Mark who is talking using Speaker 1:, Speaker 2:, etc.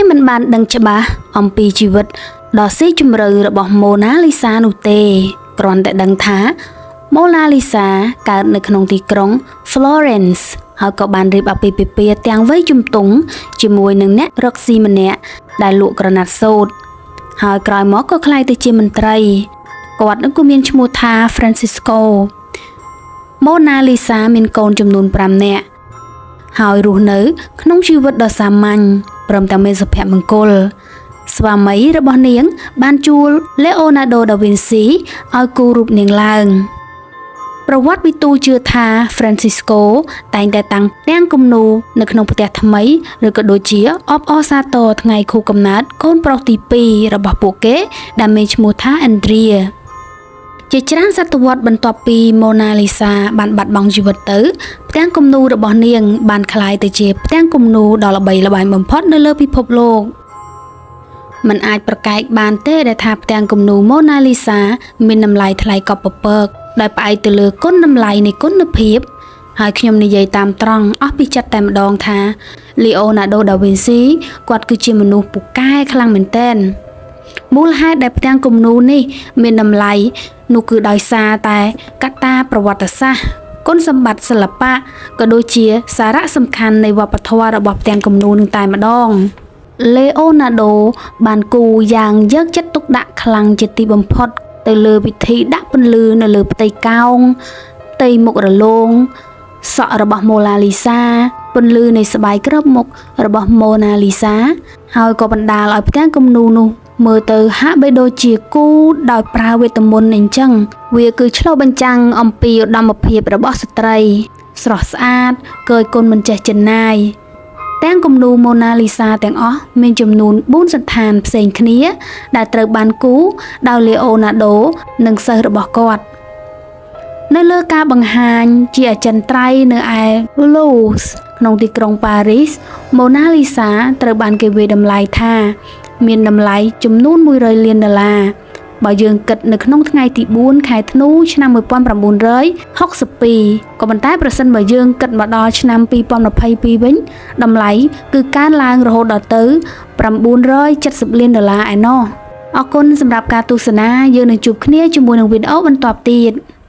Speaker 1: មិនបានដឹងច្បាស់អំពីជីវិតដ៏ស៊ីជម្រៅរបស់ម៉ូណាលីសានោះទេ គ្រាន់តែដឹងថាម៉ូណាលីសាកើតនៅក្នុងទីក្រុង Florence ហើយក៏បានរៀបអាពាហ៍ពិពាហ៍ទាំងវ័យជំទង់ជាមួយនឹងអ្នករកស៊ីម្នាក់ដែលលក់ក្រណាត់សូត្រហើយក្រោយមកក៏ក្លាយទៅជាមន្ត្រីគាត់នឹងក៏មានឈ្មោះថា Francisco ម៉ូណាលីសាមានកូនចំនួន5នាក់ហើយរស់នៅ ក្នុងជីវិតដ៏សាមញ្ញព្រមទាំងមានសុភមង្គល ស្វាមីរបស់នាង បានជួល Leonardo da Vinci ឲ្យគូររូបនាងឡើង ប្រវត្តិវិទូជឿថា Francisco តែងតែតាំងផ្ទាំងគំនូរនៅក្នុងផ្ទះថ្មីឬក៏ដូចជាអបអរសាទរថ្ងៃខួបកំណើតកូនប្រុសទី2របស់ពួកគេ ដែលមានឈ្មោះថា Andrea ជាច្រើនសតវត្សបន្ទាប់ពីម៉ូណាលីសាបានបាត់បង់ជីវិតទៅផ្ទាំងគំនូររបស់នាង បានក្លាយទៅជាផ្ទាំងគំនូរដ៏ល្បីល្បាញបំផុតនៅលើពិភពលោកมันអាចប្រកែកបានទេដែលថាផ្ទាំងគំនូរម៉ូណាលីសាមានតម្លៃថ្លៃកប់ពពកដោយផ្អែកទៅលើគុណតម្លៃនៃគុណភាពហើយខ្ញុំនិយាយតាមត្រង់អស់ពីចិត្តតែម្ដងថា Leonardo da Vinci គាត់គឺជាមនុស្សពូកែខ្លាំងមែនទែនមូលហេតុដែលផ្ទាំងគំនូរនេះមានតម្លៃនោះគឺដោយសារតែកត្តាប្រវត្តិសាស្ត្រគុណសម្បត្តិសិល្បៈក៏ដូចជាសារៈសំខាន់នៃវប្បធម៌របស់ផ្ទាំងគំនូរនឹងតែម្ដង Leonardo បានគូរយ៉ាងយកចិត្តទុកដាក់ខ្លាំងជាទីបំផុត ទៅលើវិធីដាក់ពន្លឺនៅលើផ្ទៃកោងផ្ទៃមុខរលោងសក់របស់ម៉ូឡាលីសាពន្លឺនៃស្បែកគ្របមុខរបស់ម៉ូណាលីសាហើយក៏បណ្ដាលឲ្យផ្ទាំងគំនូរនោះមើលទៅហាក់បីដូចជាគូរដោយប្រើវេទមន្តអញ្ចឹងវាគឺឆ្លុះបញ្ចាំងអំពីឧត្តមភាពរបស់ស្ត្រី ស្រស់ស្អាតកើយគុណមិនចេះចិនណាយទាំងគំនូរម៉ូណាលីសាទាំងអស់មានចំនួន4សន្តានផ្សេងគ្នា ដែលត្រូវបានគូរដោយ Leonardo និងសិស្សរបស់គាត់ នៅលើការបង្ហាញជាអចិន្ត្រៃយ៍នៅឯ Louvre ក្នុងទីក្រុងប៉ារីសម៉ូណាលីសាត្រូវបានគេវាយតម្លៃថា មានតម្លៃចំនួន100លានដុល្លារបើយើងគិតនៅក្នុងថ្ងៃទី4ខែធ្នូឆ្នាំ1962ក៏ប៉ុន្តែប្រសិនបើយើងគិតមកដល់ឆ្នាំ2022វិញតម្លៃគឺកើនឡើងរហូតដល់ទៅ970លានដុល្លារឯណោះអរគុណសម្រាប់ការទស្សនាយើងនឹងជួបគ្នាជាមួយនឹងវីដេអូបន្ទាប់ទៀត។